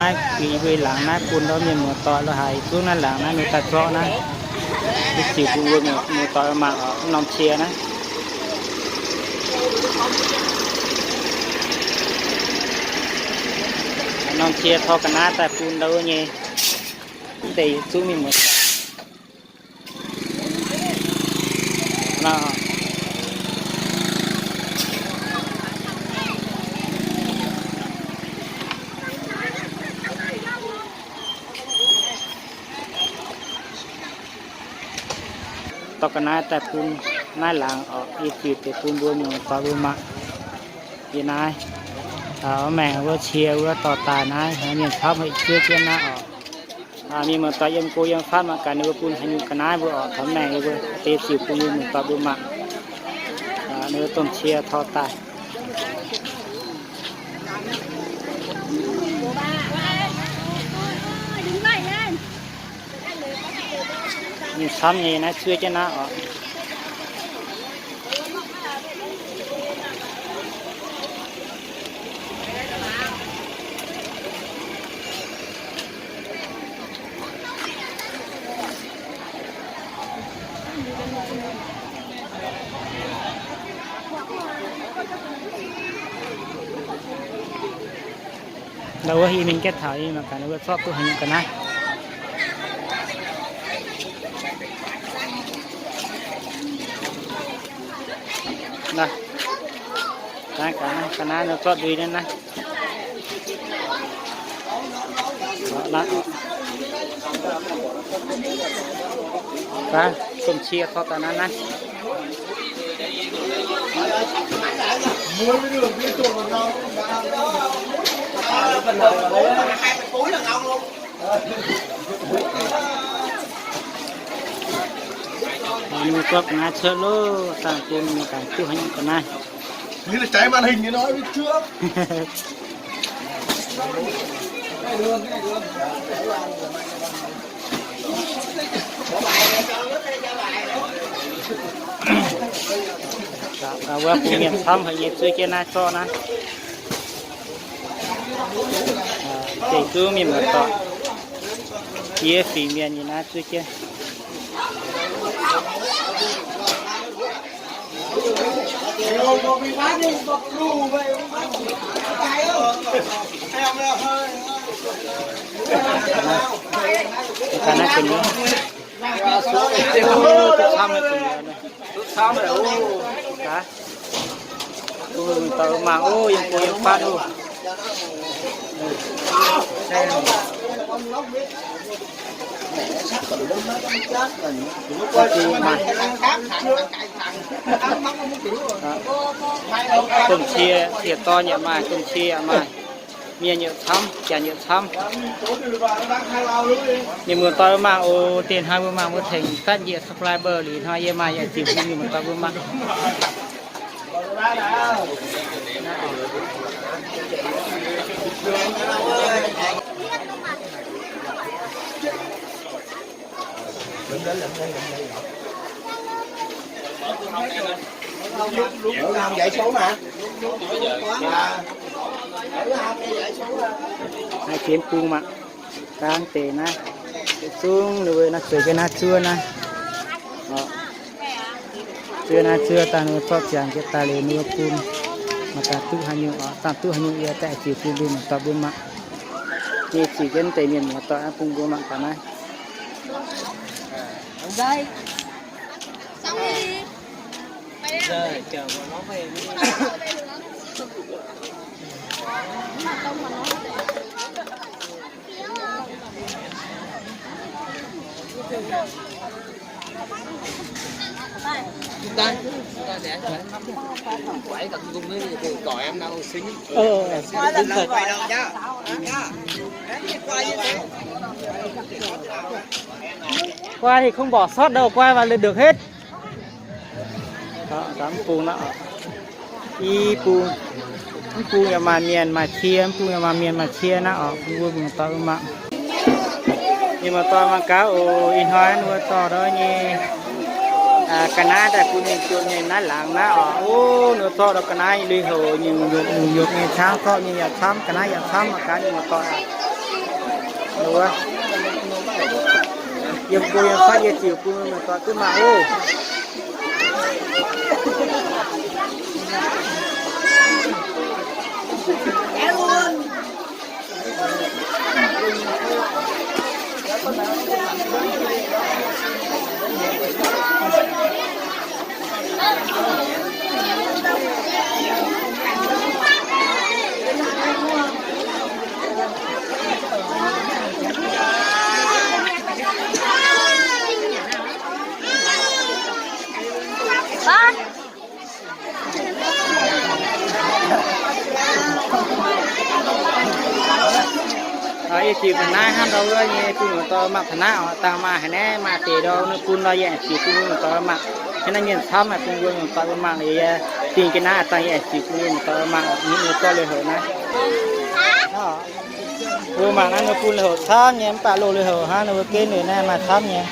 Naaiv i mbuo laangz naaiv bun ndau mienh muoz-doic lo haic, zungv naaiv laangz naaiv mienh daaih zorqv naaiv. Ziux bun mbuo muoz-doic mangc oc, norm cie naaiv. Norm cie tor ga'naaiv daaih bun ndau nyei. Mv deix yietc zungv mienh muoz-doic. Dorh ga'naaiv daaih bun naaiv laangz oc, yie ziux deix bun mbuo mienh muoz-doic mbuo mangc. Yie naaiv, maengc wuov cie wuov dorh daaih naaiv, mienh camv haic zuov jienv naaiv oc. Mienh muoz-doic yiem go yiem fatv mangc gaax ninh mbuo bun haaix nyungc ga'naaiv mbuo oc. Taux maengc yie mbuo deix ziux bun mienh muoz-doic mbuo mangc. Ninh mbuo domh cie tor daaih. Ninh camv nyei naaiv zuov jienv naaiv oc. Ndau wuov yie mingh gaeqv taux yie mangc gaax ninh mbuo zorqv duqv haaix nyungc ga'naaiv. Naaiv, ga'naaiv, ga'naaiv nor zorqv ndui naaiv naaiv. Domh cie tor daaih naaiv naaiv. Mienh muoz-doic ga'naaiv cuotv loh, dangh bun mienh muoz-doic duqv haaix nyungc ga'naaiv. Wuov bun mienh camv haic nyei zuov jienv naaiv zorqv naaiv. Deix zungv mienh muoz-doic, yie fingx mienh nyei naaiv zuov jienv. Ga'naaiv, ga'naaiv duqv camv haic. Duqv camv haic oc. Mbuo mangc oc, yiem go yiem fatv oc. Domh cie, cie dorn yaac maaih, domh cie yaac maaih. Mienh yaac camv, janx yaac camv. Mienh muoz-doic mbuo mangc oc, deix hnoi mbuo mangc mbuo tengx da'nyeic subscriber liuz hnoi yie maaih yaac ziux bun mienh muoz-doic mbuo mangc. Naaiv jienv bung mangc, dangh deix naaiv, zungv ninh mbuo naaiv zueiz jienv naaiv zuov naaiv. Zuov naaiv zuov dangh ninh mbuo zorqv ziangx jienv daaih liuz ninh mbuo bun, mangc gaax duqv haaix nyungc oc, dangh duqv haaix nyungc yie daaih ziux bun mbuo mangc, dorh mbuo mangc. Yie ziux jienv deix mienh muoz-doic bun mbuo mangc gaax naaiv. Quay thì không bỏ sót đâu, quay vào là được hết. Mv bung, i bung, mv bung yaac maaih mienh maaih cie, mv bung yaac maaih mienh maaih cie naaiv oc, bun mbuo muoz-doic mangc. Mienh muoz-doic mangc gaax oc, ih hnoi ninh mbuo dorh ndau nyei ga'naaiv daaih bun mienh juonh nyei naaiv laangz naaiv oc. Ov, ninh mbuo zorqv ndau ga'naaiv lui-houx nyungc-nyungc nyungc-nyungc nyei camv, zorqv nyei yaac camv, ga'naaiv yaac camv, mangc gaax mienh muoz-doic. Yiem go yiem fatv yie ziux bun muoz-doic duqv mangc oc. Yie ziux taux naaiv hnangv ndau wuov nyei bun muoz-doic mangc taux naaiv oc. Dangh maaih haaix naaiv maaih deix ndau ninh bun nor yie aengx ziux bun muoz-doic mangc. Hnangv naaiv mienh camv maaih bun mbuo muoz-doic mangc liuz yie dingh jienv naaiv dangh yie aengx ziux bun muoz-doic mangc ninh muoz-doic lui-houx naaiv. Mbuo mangc naaiv ninh bun lui-houx camv nyei, mv baac loz lui-houx hnangv ninh mbuo genv liuz naaiv maaih camv nyei.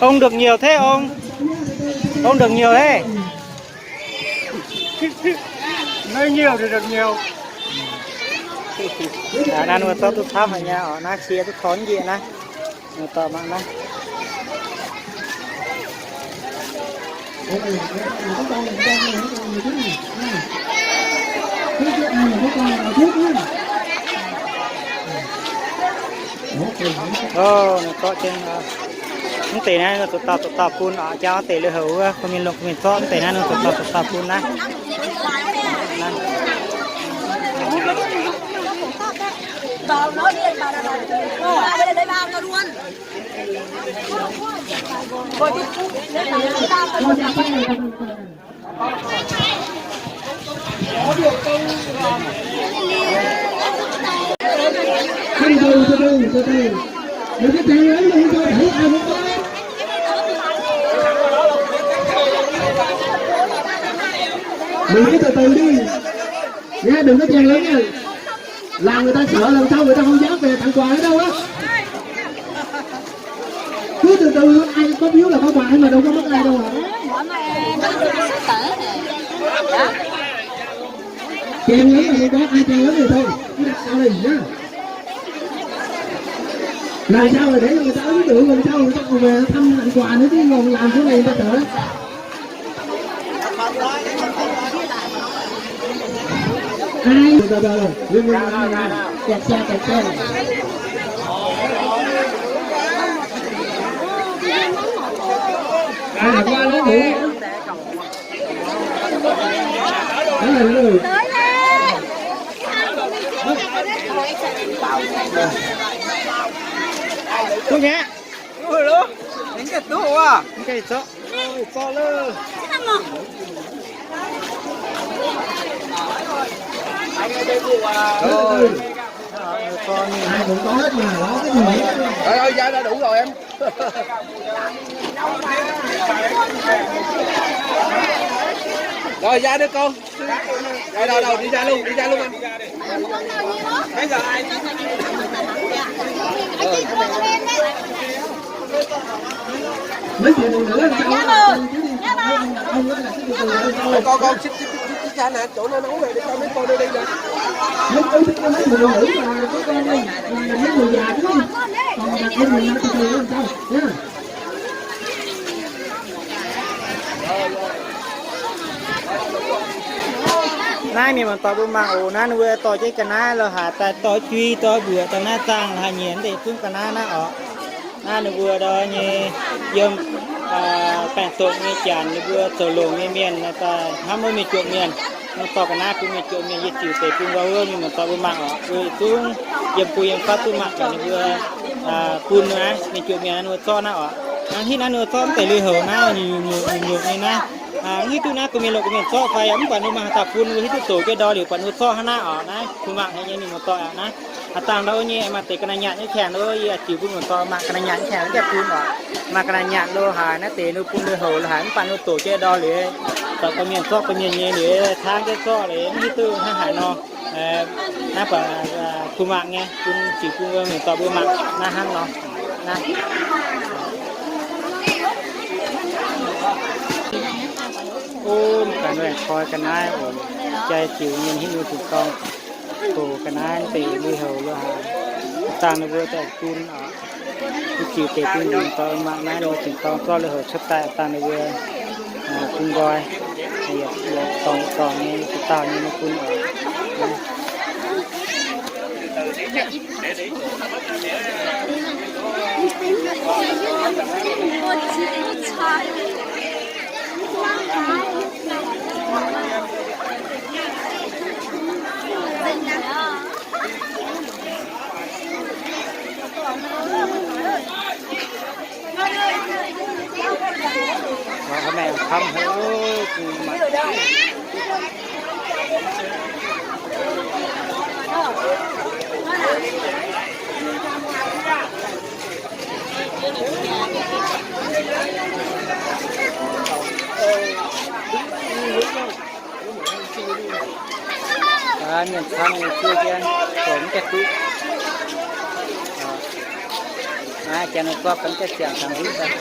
Ông được nhiều thế ông? Ông được nhiều thế? Nói nhiều thì được nhiều. Naaiv ninh mbuo zorqv duqv camv haic nyei oc. Naaiv cie duqv torv njiec naaiv. Ninh mbuo dorh mangc naaiv. Ninh zorqv jienv mv deix naaiv ninh zuqc dauh zuqc dauh bun oc. Jangx deix lui-houx wuov, mienh longc mienh zorqv mv deix naaiv ninh zuqc dauh zuqc dauh bun naaiv. Mình cứ từ từ đi. Nha, đừng có chèn lấn nha. Làm người ta sợ, lần sau người ta không dám về tặng quà nữa đâu á. Cứ từ từ, ai có biếu là có quà, mà đâu có mắc ai đâu hả? Chèn lấn là không có, ai chèn lấn thì thôi. Cứ đặt sau đây nhá. Lần sau rồi để người ta ấn tượng, lần sau người ta còn về thăm tặng quà nữa chứ, còn làm thế này người ta sợ lắm. Ai? Từ từ, từ từ. Kẹt xe, kẹt xe. Ai là qua đó đủ. Đó là đủ. Đúng nhé. Đúng rồi đó. Đúng cái đó à. Đúng cái đó. Rồi. Ai cũng có hết mà, lo cái gì. Rồi, rồi, dạ đã đủ rồi em. Rồi, dạ được con. Rồi, rồi, rồi, đi ra luôn, đi ra luôn anh. Mấy chị phụ nữ làm sao á, chị cứ đi chào mấy ông đàn ông á, là cứ từ từ làm sao. Con, con, xích, xích, xích, xích ra nè, chỗ nó nóng này, để cho mấy cô đi đi nè. Mấy cô thích mấy người phụ nữ mà có con đi, là mấy người già chứ. Còn đàn ông mình từ từ làm sao, nha. Naaiv mienh muoz-doic mbuo mangc oc. Naaiv ninh mbuo dorh jienv ga'naaiv lorh haaix daaih dorh jui dorh mbuoqc daaih naaiv zaangh haaix nyiex deix zungv ga'naaiv naaiv oc. Naaiv ninh mbuo ndau nyei yiem baengc doqc nyei janx ninh mbuo zoux longx nyei mienh naaiv daaih hnamv wuov mienh juoqc mienh. Nor dorh ga'naaiv bun mienh juoqc mienh, yie ziux deix bun mbuo wuov mienh muoz-doic mbuo mangc oc. Mbuo zungv yiem bung yiem fatv duqv mangc gaax ninh mbuo bun naaiv mienh juoqc mienh naaiv ninh mbuo zorqv naaiv oc. Hnangv hitv naaiv ninh mbuo zorqv mv deix lui-houx naaiv nyungc-nyungc nyei naaiv. Mv hiuv duqv naaiv bun mienh longc bun mienh zorqv fai mv baac ninh mbuo maaih haaix dauh bun, mbuo hiuv duqv doqc jienv ndau liuz buatc ninh mbuo zorqv hnangv naaiv oc. Naaiv kuh mangc haic nyei mienh muoz-doic aqv naaiv. Aav dangh ndau nyei maaih deix ga'naaiv nyanc nyei kaengx lo yie ziux bun muoz-doic mangc ga'naaiv nyanc nyei kaengx lo jaax bun oc. Maaih ga'naaiv nyanc lo haaix naaiv deix ninh bun lui-houx lo haaix mv baac ninh mbuo doqc jienv ndau liuz Dorh ga'mienh zorqv ga'mienh nyei liuz, tangv jienv zorqv liuz, mv hiuv duqv hnangv haaix nor. Naaiv buatc kuh mangc nyei, bun ziux bun mbuo mienh dorh mbuo mangc naaiv hnangv nor. Naaiv. O, mv ganh koi ga'naaiv oc, jai ziux mienh hitv nyei tin-dorngh. Oc, ga'naaiv deix lui-houx lo haaix, dangh ninh mbuo daaih bun oc. Mv ziux deix bun mienh dorh mangc naaiv ninh mbuo tin-dorngh zorqv lui-houx cuotv daaih dangh ninh mbuo bun nqoi. Yietc dorngx yietc dorngx nyei, yietc dauh nyei maiv bun oc. Mienh camv nyei zuov jienv, zoux mv gaengh duqv. Naaiv janx ninh zorqv ga'mv gaengh ziangx taux nduov daaih.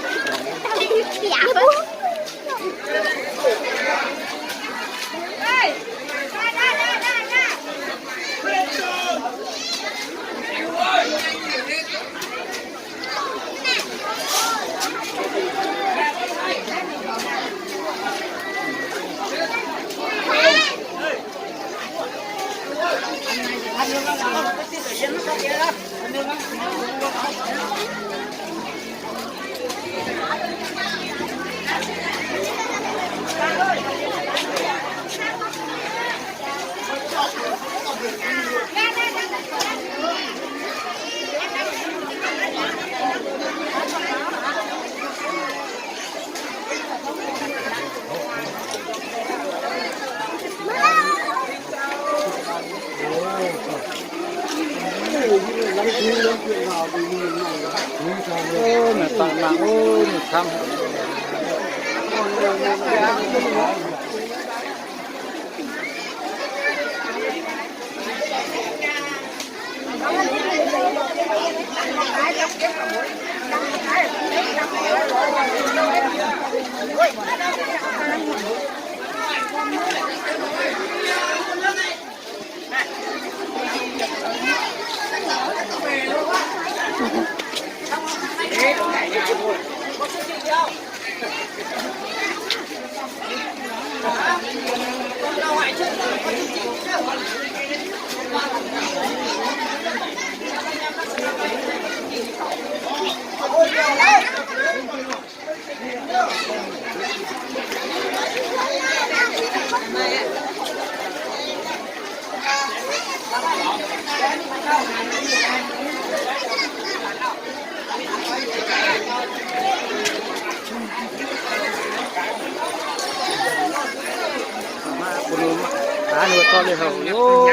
Aav, ninh mbuo zorqv lui-houx loh.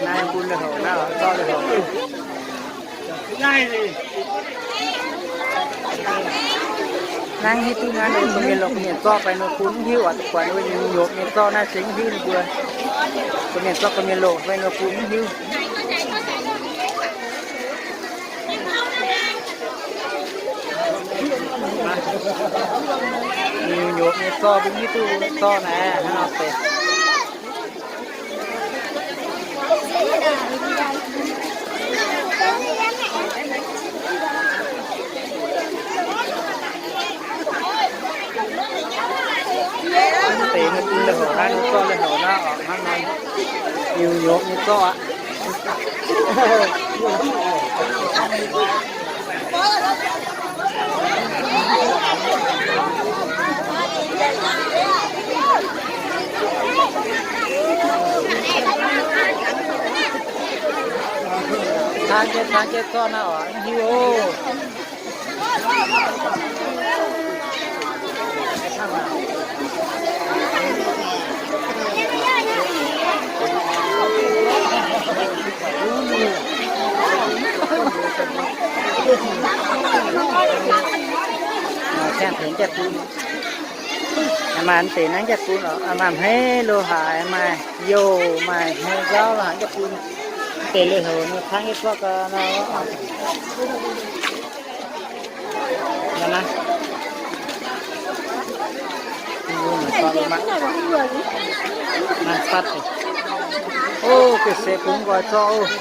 Naaiv bun lui-houx naaiv, zorqv lui-houx. Hnangv hiuv duqv naaiv, ninh mbuo mienh longc mienh zorqv fai ninh mbuo bun mv hiuv oc. Buatc ninh mbuo nyungc-nyungc mienh zorqv naaiv se mv hiuv ninh mbuo. Mbuo mienh zorqv gorqv mienh longc fai ninh mbuo bun mv hiuv. Nyungc-nyungc mienh zorqv mbuo mv hiuv duqv zorqv naaiv hnangv nor deix. Deix mbuo bun lui-houx naaiv, zorqv lui-houx naaiv oc, hnangv nor nyungc-nyungc mienh zorqv aqv. Hnangv jienv, hnangv jienv zorqv naaiv oc, mv hiuv oc. Jatv-bun. Maaih deix naaiv jatv-bun oc, maaih hmeiv lo haaix, maaih youh, maaih hmeiv nzauv lo haaix jatv-bun. Deix lui-houx nor, tangv yietv zorqv gau nor. Maaih fatv. Ov, ga'seix bungx nqoi zorqv oc.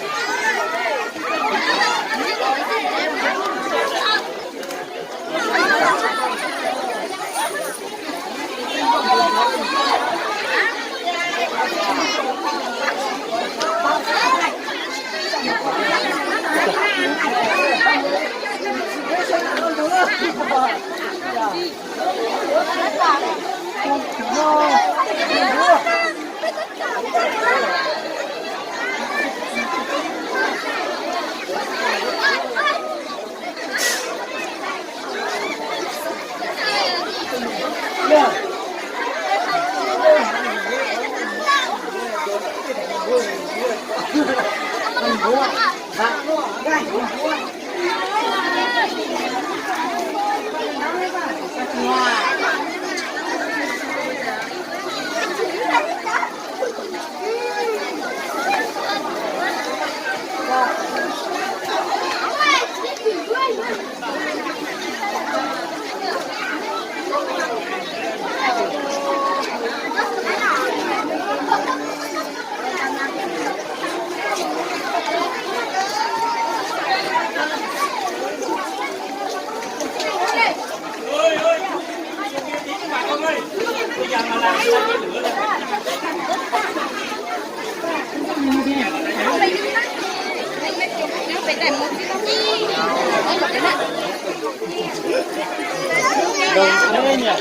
Ndongc teh nyei.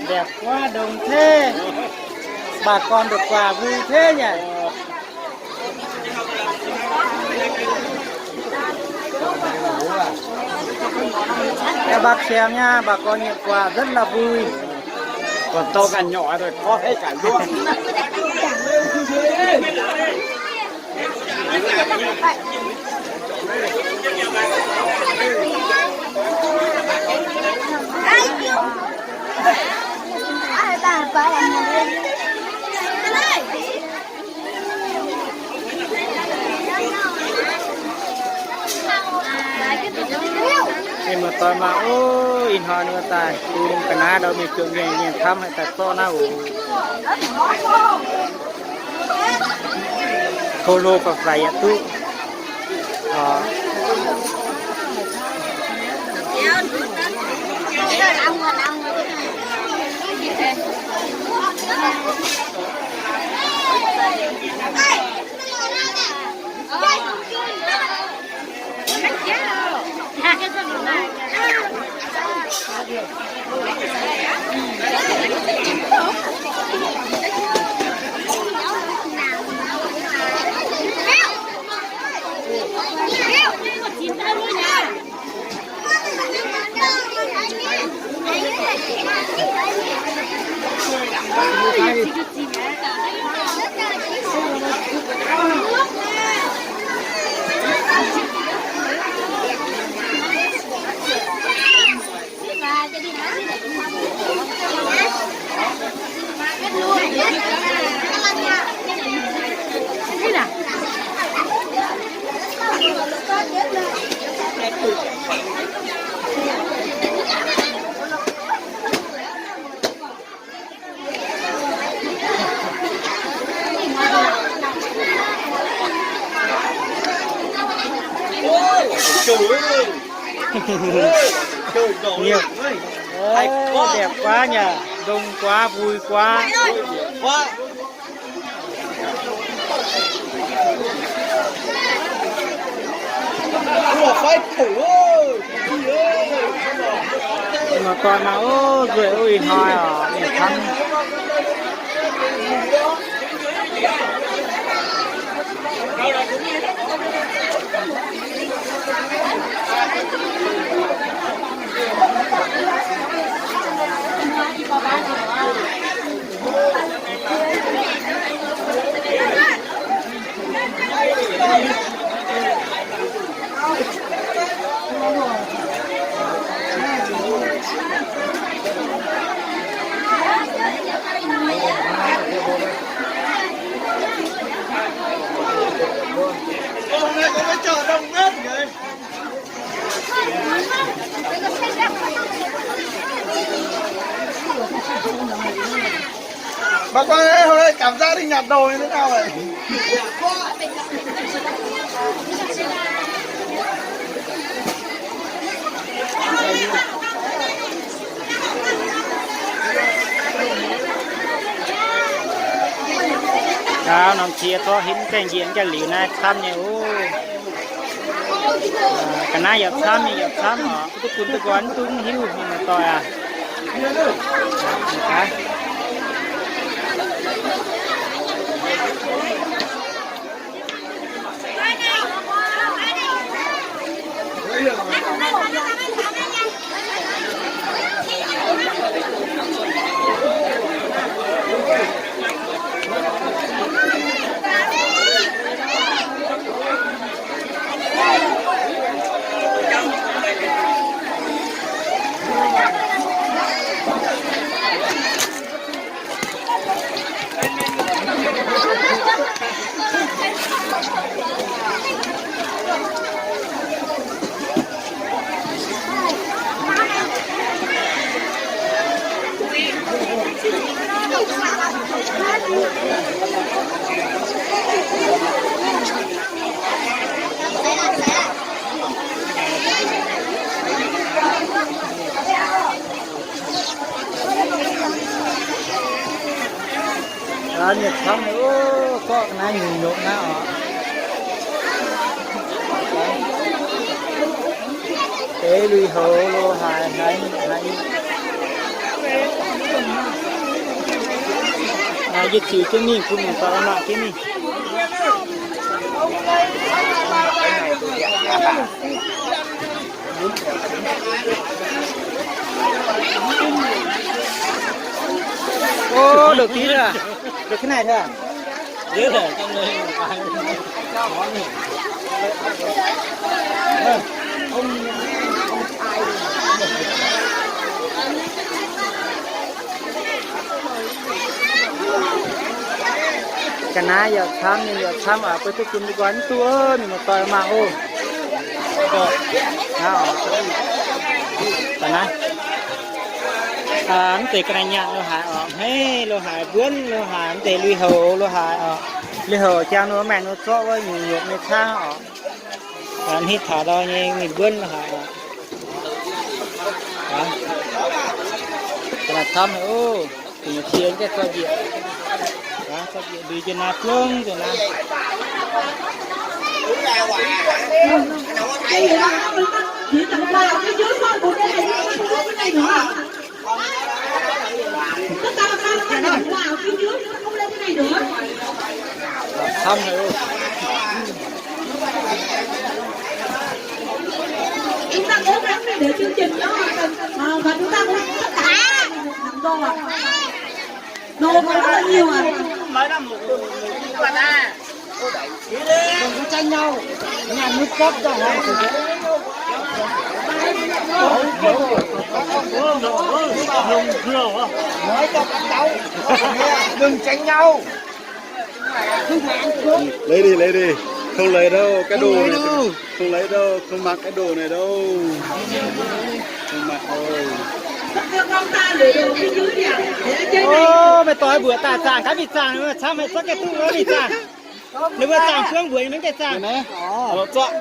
Mbiaauc guaav ndongc teh. Bà con được quà vui thế nhỉ. Các bác xem nha, bà con nhận quà rất là vui. Còn to cả nhỏ rồi có hết cả luôn. Ninh mbuo doix mangc, ov, ih hnoi ninh mbuo daaih bun ga'naaiv ndau mingh juangc mienh, mienh camv haic daaih zorqv naaiv oc. Hlo hlo faix-faix yaac duqv. Nhiều. Ơ, đẹp quá nhỉ, đông quá, vui quá. Mangc doic mangc, ov, nzueic ov, ih hnoi oc, mienh camv. Mà con thấy hôm nay cảm giác đi nhặt đồ như thế nào vậy? Gauh norm qiex zorqv henv gaengh njiec gaengh liuz naaiv camv nyei oc. Ga'naaiv yaac camv, yaac camv oc. Duqv gunv duqv nqoi duqv hiuv mienh muoz-doic aac. Aa, nyiec camv, o, gorqv naaiv nyungc-nyungc naaiv oc. Deix lui-houx lo haaix haaix haaix. Yie ziux jienv mingh, bun mienh muoz-doic mangc jienv mingh. Ov, đột ký thôi à? Đột ký này thôi à? Ga'naaiv yaac camv, mienh yaac camv aac, beiv duqv gunv duqv nqoi mv duqv, mienh muoz-doic mangc oc. Ga'naaiv, mv zeiz ga'naaiv nyaanh lo haaix oc, hmeiv lo haaix, mbuonv lo haaix, mv zeiz lui-houx lo haaix oc. Lui-houx jangx nor maengh nor zorqv wuov nyungc-nyungc nyei caangv oc. Hnitv taux ndau nyei mingh mbuonv lo haaix oc. Ga'naaiv camv haic oc. Dingc cie gaengh zorqv njiec, zorqv njiec ndui jienv naaiv, fluangv jienv naaiv. Camv haic oc. Chúng ta cố gắng để chương trình nó hoàn thành, à, và chúng ta cũng tất cả thắng rồi ạ. Đồ nó rất là nhiều ạ. Đừng có tranh nhau. Nhà nước cấp cho họ. Nói cho các cháu. Đừng tranh nhau. Lấy đi, lấy đi. Không lấy đâu, cái đồ này không lấy đâu, không mặc cái đồ này đâu. Không mặc đâu. Ô, mày tỏi bữa tả giảng, cái bị giảng, mà sao mày xuất cái tụ nó bị giảng? Nếu mà giảng phương buổi mình cái giảng. Alo, chọn.